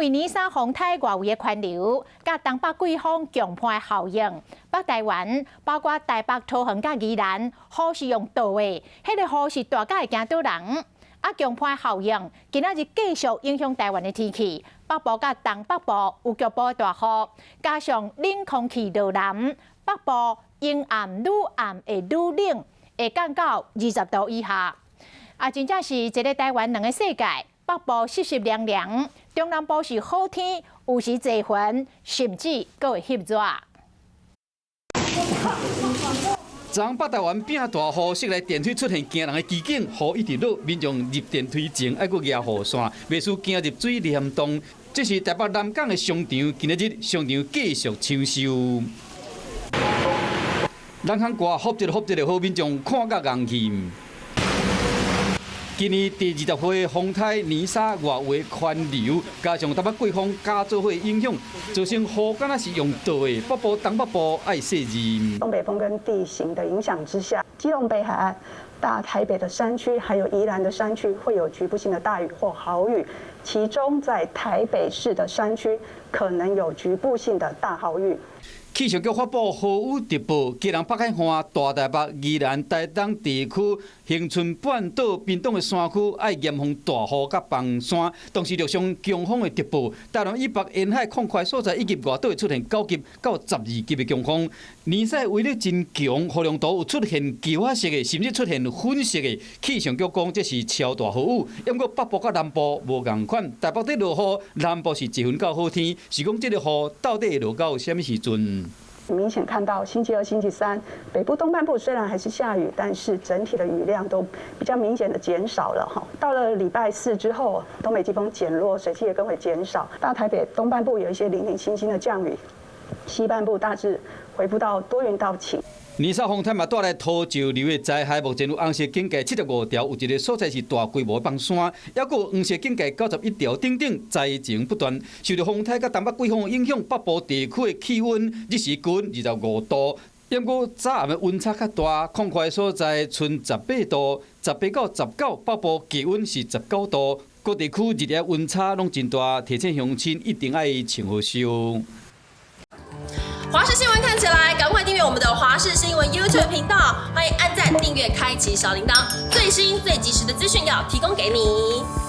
為尼沙風颱外圍的環流，佮東北季風強迫效應，北台灣包括台北、桃園佮宜蘭，雨是用倒的，彼個雨是大甲會驚倒人。啊，強迫效應今仔日繼續影響台灣的天氣，北部佮東北部有局部大雨，加上冷空氣落南，北部陰暗愈暗會愈冷，會降到20度以下。啊，真正是一个台灣兩个世界，北部濕濕涼涼，中南部是好天，有時濟雲，甚至閣會翕熱。昨北台灣變大雨，室內電梯出現驚人的奇景，雨一直落，民眾入電梯前愛閣舉雨傘，袂輸驚入水簾洞。這是台北南港的商場，今仔日商場繼續搶售。人通掛福一個福一個，好民眾看甲戇去。今年第20回風颱尼沙外圍環流，加上東北季風加做伙影響，造成雨敢若是用倒的。北部、東北部愛細認。東北風跟地形的影響之下，基隆北海岸、大台北的山區，還有宜蘭的山區會有局部性的大雨或豪雨，其中在台北市的山區可能有局部性的大豪雨。氣象局發布豪雨特報，基隆北海岸、大台北、宜蘭、台東地區、恆春半島、屏東的山區愛嚴防大雨佮崩山。同時，陸上強風的特報，台南以北沿海曠塊所在以及外島會出現9級到12級的強風。尼沙威力真強，雨量圖有出現球仔色的，甚至出現粉色的。氣象局講這是超大豪雨，毋過北部佮南部無仝款，台北佇落雨，南部是濟雲到好天，是講這個雨到底會落到啥物時陣？明顯看到星期二、星期三，北部東半部雖然還是下雨，但是整體的雨量都比較明顯的減少了哈。到了禮拜四之後，東北季風減弱，水汽也更會減少。大台北東半部有一些零零星星的降雨，西半部大致恢復到多雲到晴。尼沙風颱嘛帶來土石流的災害，目前有紅色警戒75條，有一个所在是大規模崩山，抑閣有黃色警戒91條，等等，災情不斷。受著風颱佮東北季風的影響，北部地區的氣溫日時高25度，毋過早暗的溫差較大，曠塊所在賰18度，18到19，北部低溫是19度，各地區日夜溫差攏真大，提醒鄉親一定愛穿好袖。華視新聞看起來，趕快訂閱我們的華視新聞 YouTube 頻道，歡迎按讚、訂閱、開啟小鈴鐺，最新最及時的資訊要提供給你。